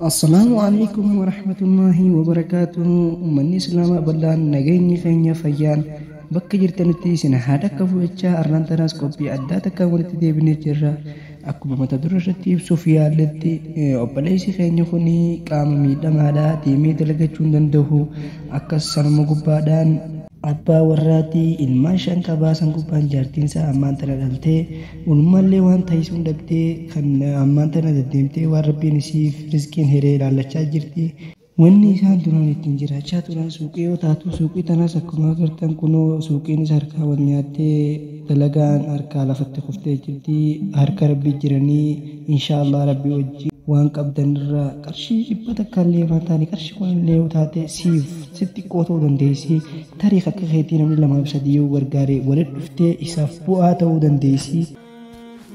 Assalaamu alaikum warahmatullaahi wabarakaatuhu. Uummanni Islaamaa bal'aan nageenyi keenya fayyaan bakka jirtanitti isin haa dhaqqabu jechaa, arraan tanaas qophii addaa takkaan walitti deebinee jirra. Akkuma mata duree irratti ibsuuf yaalletti, obboleessi keenya kun qaama miidhamaadha, deemee dalagachuu hin danda'u. Akkas sanuma gubbaadhaan abbaa warraatii, ilmaan 5 qabaa. San gubbaan jaartiin isaa ammaan tana dhaltee ulmallee waan taasisuun dhabdee kan ammaan tana deddeemtee waan Rabbiin isiif rizqiin hiree ilaallachaa jirti. Wanni isaan duraan ittiin jiraachaa turan suuqii yoo taatu, suuqii tanas akkuma agartan kunoo suuqiinis harkaa wal nyaattee dalagaan harkaa lafatti kuftee jirti. Harka Rabbii jiranii, inshaallah Rabbii wajjin waan qabdan irraa qarshii 100 illee waan taane, qarshii 10 illee yoo taate siif sitti xiqqoo ta'uu dandeessi. Tarii akka keetii namni lamaaf sadii yoo gargaare walitti dhuftee isaaf bu'aa ta'uu dandeessi.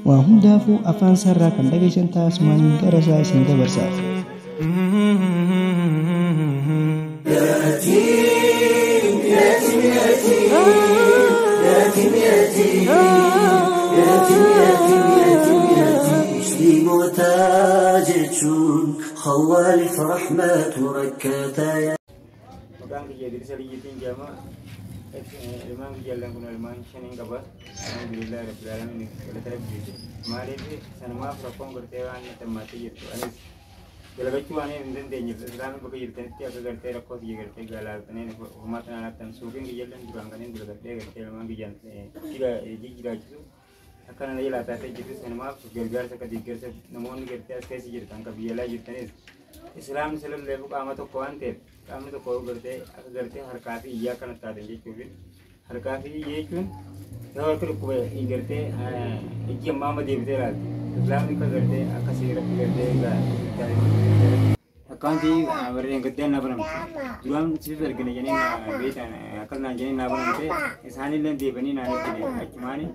Waa hundaafuu afaan isaarraa kan dhageessan taasumaan gara isaa isin dabarsa. يتيم يتيم يتيم يتيم يتيم يتيم يتيم يتيم مسلمota jechuun khawaalif rahmatu rakkataa. Maqaan kiyya Idris Aliyyiitiin jedhama. Ilmaan kiyya illeen kun ilmaan shaniin qaba. Alhamdulillah rabbil alamin, galata Rabbiiti. Maaliif sanumaaf rakkoon gartee waan natti hammaattee jirtu. Anis dalagachuu waan hin dandeenyeef, Islaamii bakka jirtanitti akka gartee rakkoo kiyya gartee galaaltanii furmaata naan laattan. Suuqiin kiyya illeen duraan kanneen dalagadhee gartee ilmaan kiyyaan jijjiiraachisu akka nana jalaa taatee jirtu. Sanumaaf gargaarsa akka deeggarsa namoonni gartee as keessa jirtan kan biyya alaa jirtanis, Islaamni salalleefu qaama tokko waan ta'eef, qaamni tokko gartee akka gartee harkaa fi iyyaa akkana taatan jechuufi. Harkaa fi iyya jechuun yoo harki dhukkube gartee ijji ammaa amma deebitee ilaalti. Islaamni akka gartee akka seeratti gartee akkaawuntii warreen gaddeen naa banamte. Duraan siif ergine jedhanii na beektan, akkas naan jedhanii naa banamte. Isaanillee deebanii naan ergine, achumaani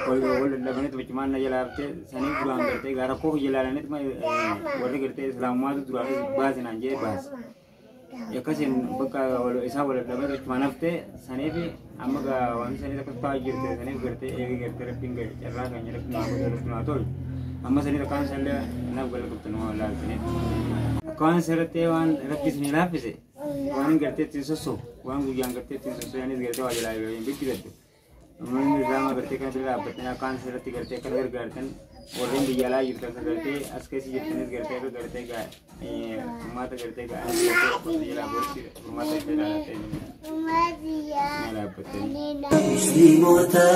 wal wal dadhabaniitu achumaan na jalaa haftee. Sanii duraan gartee gaa rakkoo kiyya ilaalaniitu warri gartee Islaamummaatu duraanis baase naan jedhee baase. Akkasiin bakka isaan wal dadhabaniitu achumaan haftee. Saniif amma gaa wanti saniif akkas ta'aa jirte. Saniif gartee eegi gartee Rabbiin carraa keenya Rabbi naa godhe, Rabbi naa tolu. Amma saniif akkaan isallee naaf gala qabtan waan laaltaniif. Akka waan sirriitti waan Rabbi isinii laaffise, waan gartee ittiin sossoobu, waan guyyaan gartee ittiin sossoo'anis gartee waa jalaa hin bibbitadhu. Uummanni Islaamaa gartee kana bira dhaabbatanii akka waan sirriitti gartee akka gargaartan, warreen biyya alaa jirtan kan gartee as keessa jirtanis gartee akka gartee gaa furmaata gartee gaa anis gartee rakkoo jalaa bootti furmaata itti ilaalatanii dhaabbatanii. Musliimota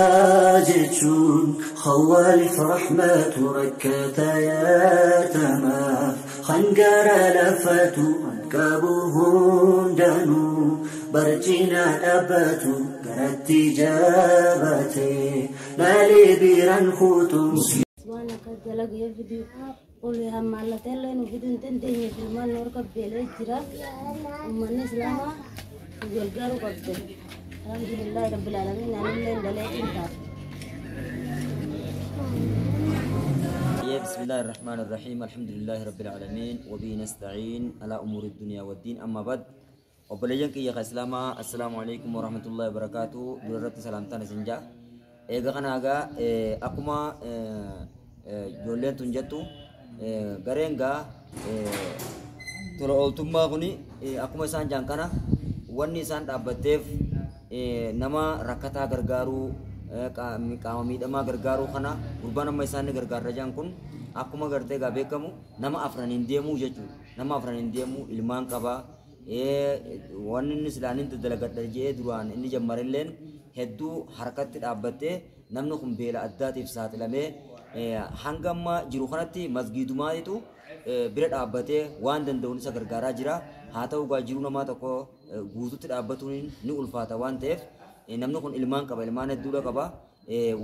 jechuun khawaalif rahmatu rakkataa yaatamaaf hangara lafatu qabu hundanuu barcina dhaabbatu garatti jabaate laalee biiraan kuutu. Waan akka dalagee fidu ol hammaallatee nu fiduu hin dandeenye. Ilmaan nu harka beelee jira. Uummanni Islaamaa nu gargaaruu qabdu. Alhamdulillahi rabbil alamin, anillee dalee ta'a. بسم الله الرحمن الرحيم، الحمد لله رب العالمين وبه نستعين على أمور الدنيا والدين، أما بعد، obboleeyyan kiyya ka Islaamaa, assalaamu alaikum warahmatullahi wabarakaatu. Duratti salaamtaan isin jaa. Eega kanaagaa akkuma ijoolleen tun jettu, gareen gaa tola ooltummaa kuni akkuma isaan jaan kana wanni isaan dhaabbatteef nama rakkataa gargaaruu, qaama miidhamaa gargaaruu kana. Gurbaan amma isaan ni gargaarra jaan kun akkuma gartee gaa beekamu nama afraniin deemuu jechuudha. Nama afraniin deemuu, ilmaan qabaa. Wanni inni silaan inni dalagadha jedhee duraan inni jammarilleen hedduu harkatti dhaabbattee, namni kun beela addaatiif saaxilamee hanga amma jiru kanatti masgiidumaatitu bira dhaabbatee waan danda'uun isa gargaaraa jira. Haa ta'u gaa jiruu namaa tokko guututti dhaabbatuun ni ulfaata waan ta'eef, namni kun ilmaan qaba, ilmaan hedduudha qaba.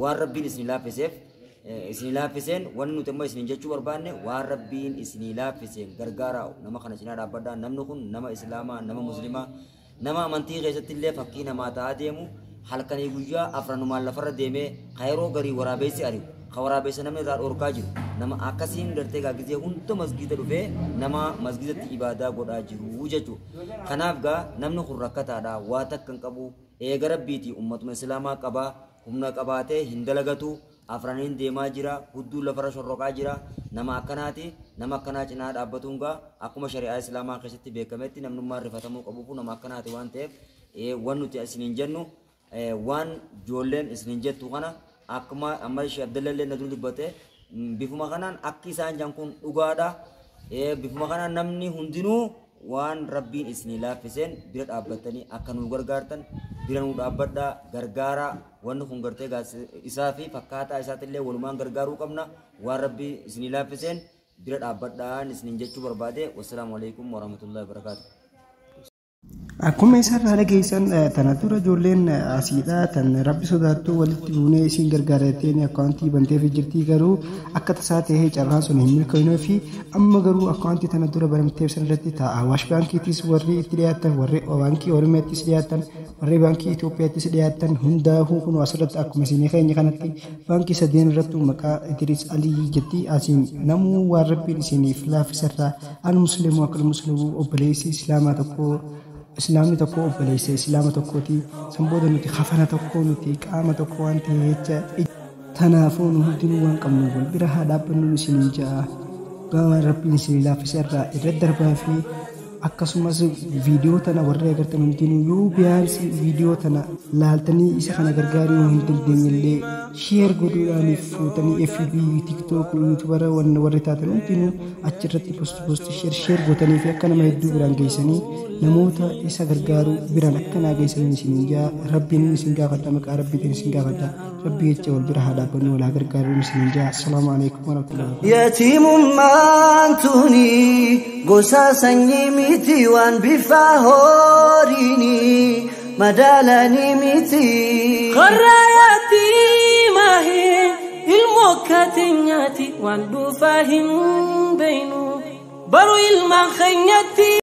Waan Rabbiin isin laaffiseef isin laaffiseen, wanni nuti amma isin jechuu barbaanne, waan Rabbiin isin laaffiseen gargaara, nama kana cinaa dhaabbadhaa. Namni kun nama Islaamaa, nama Muslimaa, nama amantii keessatti illee fakkii namaa ta'aa deemu, halkanii guyyaa afranumaan lafarra deemee ka yeroo garii waraabessi ari'u, ka waraabessa namni irraa dhorkaa jiru, nama akkasiin gartee gaa gizee hunda masgiida dhufee nama masgiidatti ibaadaa godhaa jiru jechuudha. Kanaaf gaa namni kun rakkataadha, waa takka hin qabu, eega Rabbiiti ummatuma Islaamaa qabaa, humna qabaatee hin dalagatu. Afraniin deemaa jira hudduu lafarra shorroqaa jira nama akkanaati nama akkanaa cinaa dhaabbatuun gaa akkuma shari'aa islaamaa keessatti beekametti namnummaan rifatamuu qabuufu nama akkanaati waan ta'eef waan nuti isiniin jennu waan ijoolleen isiniin jettu kana akkuma amma ishee Abdallallee na dura dubbate bifuma kanaan akki isaan jan kun dhugaadha bifuma kanaan namni hundinuu waan rabbiin isinii laaffiseen bira dhaabbatanii akka nu gargaartan bira nu dhaabbadhaa gargaaraa wanni kun gartee isaa fi fakkaataa isaatillee walumaan gargaaruu qabna waan rabbii isinii laaffiseen bira dhaabbadhaan isiniin jechuu barbaade wassalaamu alaikum warahmatullahi wabarakaatu. Akkuma isarraa dhageessan tana dura ijoolleen asiidha tan rabbi sodaattuu walitti buunee isiin gargaaratteen akkaawuntii banteef jirtii garuu akka tasaa ta'ee carraan sun hin milkaa'inee fi amma garuu akkaawuntii tana dura banamteef san irratti ta'a. Awaash baankiitis warri itti dhiyaatan warri baankii Oromiyaattis dhiyaatan warri baankii Itoophiyaattis dhiyaatan hundaa'uu kun asirratti akkuma isinii keenya kanatti baankii sadeen irrattu maqaa Idris Aliyyi jetti asiin namuu waan rabbiin isiniif laaffisarraa al musliimuu akka musliimuu obboleessi islaamaa tokko islaamni tokko obboleessa islaama tokkooti san booda nuti kafana tokko nuti qaama tokko waan ta'e jecha tanaafuu nu hundinuu waan qabnu wal bira haa dhaabbannu isiniin ja'a gama rabbiin isinii laaffisa irraa irra darbaa fi akkasumas viidiyoo tana warra agartan hundinuu yoo biyaansi viidiyoo tana laaltanii isa kana gargaaruu hin dandeenyellee sheer godhuudhaan fuutanii FB, TikTok, YouTubera warri taatan hundinuu achirratti post post sheer sheer gootanii fi akka nama hedduu biraan geessanii namoota isa gargaaruu biraan akka naa geessanii isiniin jaa rabbiin isin gaafadha maqaa rabbiitiin isin gaafadha rabbi jecha wal bira haa dhaabbannu walaa gargaaruun isiniin jaa assalaamu alaikum warahmatullahi. Yatiimummaan tuni gosa sanyii miti waan bifa horiini madaalanii miti. Qorra yatiimaa ilmoo kaatenyaati waan dhufaa hin beeynu baru ilmaan keenyatti.